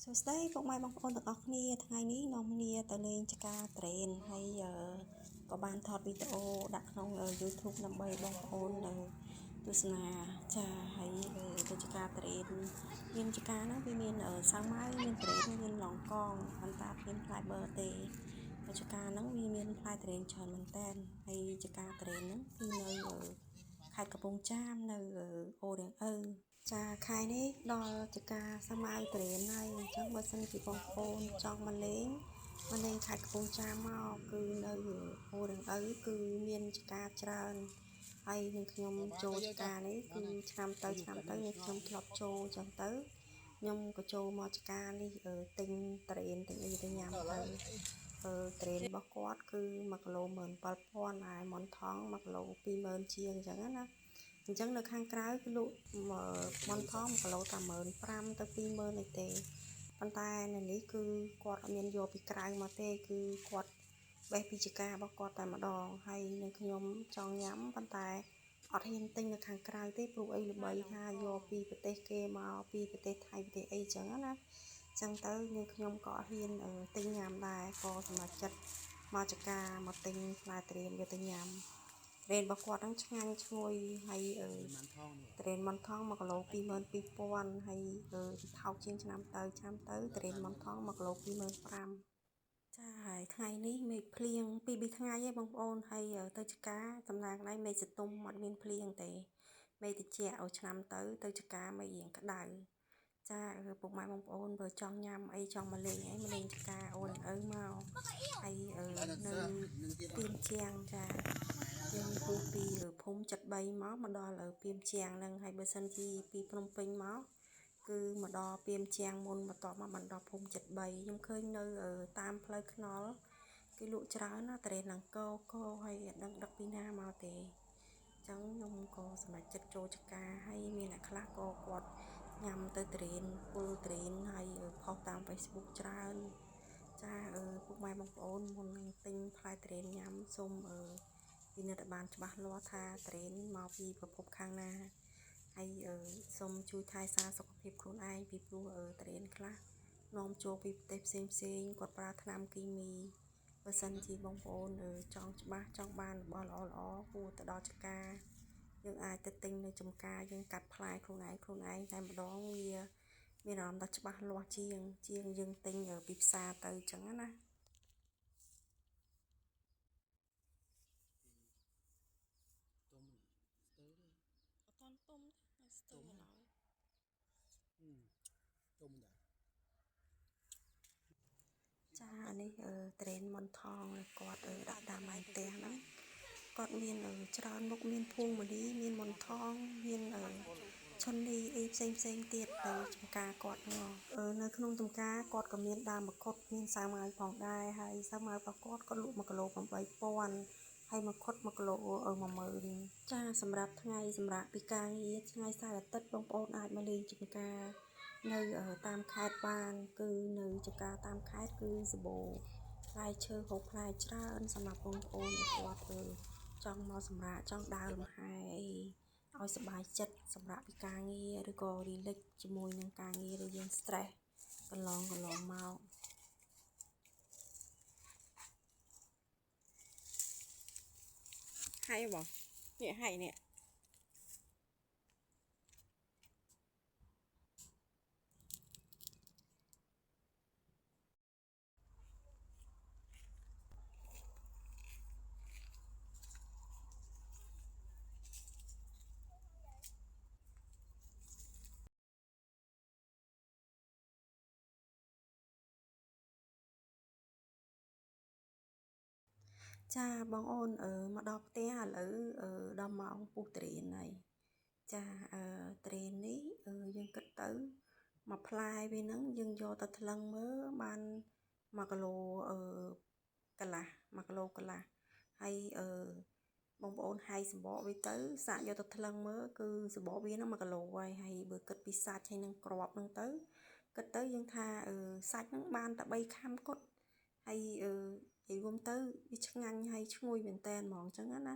សួស្តីពុកម៉ែបងប្អូនទាំងអស់គ្នាថ្ងៃនេះនាំគ្នាទៅលេងចការត្រេនហើយក៏បានថតវីដេអូដាក់ក្នុង YouTube ដើម្បីបងប្អូនទស្សនាចាហើយទៅចការត្រេនមានចការហ្នឹងវាមានសាំងម៉ៅមានត្រេនមានឡងកងប៉ុន្តែមានផ្លែបឺទេចការហ្នឹងវាមានផ្លែត្រេនច្រើនមែនតើហើយចការត្រេនហ្នឹងគឺនៅខេត្តកំពង់ចាមនៅអូរៀងឪចាខែនេះដល់ចការសាម៉ៅត្រេនហើយអញ្ចឹងបើសិនជាបងប្អូនចង់មកលេងខេត្តកំពង់ចាមមកគឺនៅអូរៀងឪគឺមានចការច្រើនហើយនឹងខ្ញុំចូលចការនេះគឺឆ្នាំទៅឆ្នាំទៅខ្ញុំធ្លាប់ចូលអញ្ចឹងទៅខ្ញុំក៏ចូលមកចការនេះទិញត្រេនទិញអីទៅញ៉ាំទៅត្រេនរបស់គាត់គឺ1គីឡូ17000ហើយមន់ថង1គីឡូ20000ជាងអញ្ចឹងណាអញ្ចឹងនៅខាងក្រៅគឺលក់មន់ថង1គីឡូតែ15000ទៅ20000នេះទេប៉ុន្តែនៅនេះគឺគាត់អត់មានយកពីក្រៅមកទេគឺគាត់បេះពីចការរបស់គាត់តែម្ដងហើយនឹងខ្ញុំចង់ញ៉ាំប៉ុន្តែអត់ហ៊ានទិញនៅខាងក្រៅទេព្រោះអីល្បីថាយកពីប្រទេសគេមកពីប្រទេសថៃប្រទេសអីចឹងណាចឹងទៅនាងខ្ញុំក៏អត់ហ៊ានទិញញ៉ាំដែរក៏សម្រេចចិត្តមកចការមកទិញផ្លែត្រេនយកទៅញ៉ាំត្រេនរបស់គាត់ហ្នឹងឆ្ងាញ់ឈ្ងុយហើយត្រេនមន់ថង1គីឡូ22000ហើយថោកជាងឆ្នាំទៅឆ្នាំទៅត្រេនមន់ថង1គីឡូ25000ចាហើយថ្ងៃនេះមេឃភ្លៀង2 3ថ្ងៃឯងបងប្អូនហើយទៅចការតំណាងកន្លែងមេឃសតុំអត់មានភ្លៀងទេមេឃត្រជាក់ឲ្យឆ្នាំទៅទៅចការមេឃរៀងក្តៅចាពុកម៉ែបងប្អូនបើចង់ញ៉ាំអីចង់មកលេងអីមកលេងចការអូនឪមកហើយនៅពីមជាងចាយើងពុះពីភូមិ73មកដល់ពីមជាងហ្នឹងហើយបើសិនជាពីភ្នំពេញមកគឺមកដល់ពីមជាងមុនបន្ទាប់មកបានដល់ភូមិ73ខ្ញុំឃើញនៅតាមផ្លូវថ្នល់គេលក់ច្រើនណាត្រេនឡើងកកហើយអត់ដឹងដឹកពីណាមកទេអញ្ចឹងខ្ញុំក៏សម្រេចចិត្តចូលចការហើយមានអ្នកខ្លះក៏គាត់ញ៉ាំទៅត្រេនពុលត្រេនហើយផុសតាម Facebook ច្រើនចាពុកម៉ែបងប្អូនមុននឹងទិញផ្លែត្រេនញ៉ាំសូមពិនិត្យឲ្យបានច្បាស់លាស់ថាត្រេនមកពីប្រភពខាងណាហើយសូមជួយថែសារសុខភាពខ្លួនឯងពីព្រោះត្រេនខ្លះនាំចូលពីប្រទេសផ្សេងផ្សេងគាត់ប្រើថ្នាំគីមីបើសិនជាបងប្អូនចង់ច្បាស់ចង់បានរបស់ល្អល្អគួរទៅដល់ចការយើងអាចទៅទិញនៅចំការយើងកាត់ផ្លែខ្លួនឯងតែម្ដងវាមានអារម្មណ៍ថាច្បាស់លាស់ជាងយើងទិញពីផ្សារទៅអញ្ចឹងណា អត់ទុំទេស្ទើរឡើយ ទុំដែរចានេះត្រេនមន់ថងគាត់ដាក់តាមឯផ្ទះហ្នឹងគាត់មានច្រើនមុខមានភួងមនីមានមន់ថងមានឈុននេះអីផ្សេងផ្សេងទៀតនៅចំការគាត់ហ្នឹងនៅក្នុងចំការគាត់ក៏មានដើមមង្ឃុតមានសាវម៉ាវផងដែរហើយសាវម៉ាវរបស់គាត់គាត់លក់1គីឡូ8000ហើយមង្ឃុត1គីឡូ10000ចាសម្រាប់ថ្ងៃសម្រាប់ពីការងារថ្ងៃសៅរ៍អាទិត្យបងប្អូនអាចមកលេងចំការនៅតាមខេត្តបានគឺនៅចំការតាមខេត្តគឺសម្បូរផ្លែឈើហូបផ្លែច្រើនសម្រាប់បងប្អូនដែលគាត់ចង់មកសម្រាប់ចង់ដើរលំហែអីឲ្យសប្បាយចិត្តសម្រាប់ពីការងារឬក៏រីលិចជាមួយនឹងការងារដែលយើង stress កន្លងមកហើយបងនេះហើយនេះចាបងអូនមកដល់ផ្ទះឥឡូវដល់ម៉ោងពុះត្រេនហើយចាត្រេននេះយើងគិតទៅមួយផ្លែវាហ្នឹងយើងយកទៅថ្លឹងមើលបាន1គីឡូកន្លះ1គីឡូកន្លះហើយបងប្អូនហាយសម្បកវាទៅសាកយកទៅថ្លឹងមើលគឺសម្បកវាហ្នឹង1គីឡូហើយហើយបើគិតពីសាច់ហើយនឹងគ្រាប់ហ្នឹងទៅគិតទៅយើងថាសាច់ហ្នឹងបានតែ3ខាំគត់ហើយនិយាយរួមទៅវាឆ្ងាញ់ហើយឈ្ងុយមែនតើហ្មងអញ្ចឹងណា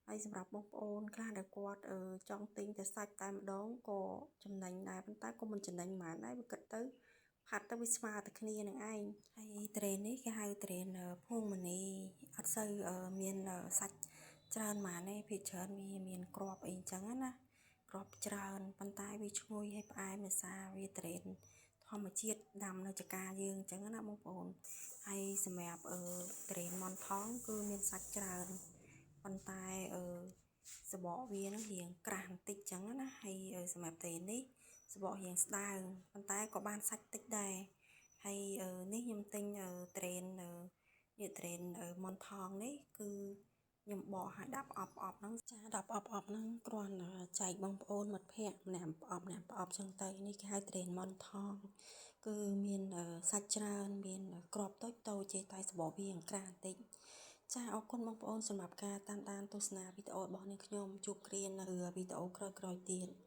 ហើយសម្រាប់បងប្អូនខ្លះដែលគាត់ចង់ទិញតែសាច់តែម្ដងក៏ចំណេញដែរប៉ុន្តែក៏មិនចំណេញហ្មងដែរបើគិតទៅ ផាត់ទៅវាស្មើតែគ្នានឹងឯងហើយត្រេននេះគេហៅត្រេនភួងមនីអត់សូវមានសាច់ច្រើនហ្មងទេភាគច្រើនវាមានគ្រាប់អីចឹងណាគ្រាប់ច្រើនប៉ុន្តែវាឈ្ងុយហើយផ្អែមដោយសារវាត្រេនធម្មជាតិដាំនៅចកាយើងអញ្ចឹងណាបងប្អូនហើយសម្រាប់ត្រេនមន់ថងគឺមានសាច់ច្រើនប៉ុន្តែសបកវានឹងរៀងក្រាស់បន្តិចអញ្ចឹងណាហើយសម្រាប់ត្រេននេះសបករៀងស្ដើងប៉ុន្តែក៏បានសាច់តិចដែរហើយនេះខ្ញុំទិញត្រេននេះត្រេនមន់ថងនេះគឺខ្ញុំបកឲ្យដាក់ប្រអប់ប្រអប់ហ្នឹងចាដាក់ប្រអប់ប្រអប់ហ្នឹងគ្រាន់តែចែកបងប្អូនមិត្តភ័ក្តិម្នាក់ប្រអប់ម្នាក់ប្រអប់ចឹងទៅនេះគេហៅត្រេនមន់ថងគឺមានសាច់ច្រើនមានក្របតូចតូចចេះតែសបកវាក្រាស់បន្តិចចាអរគុណបងប្អូនសម្រាប់ការតាមដានទស្សនាវីដេអូរបស់នាងខ្ញុំជួបគ្នានៅវីដេអូក្រោយៗទៀត។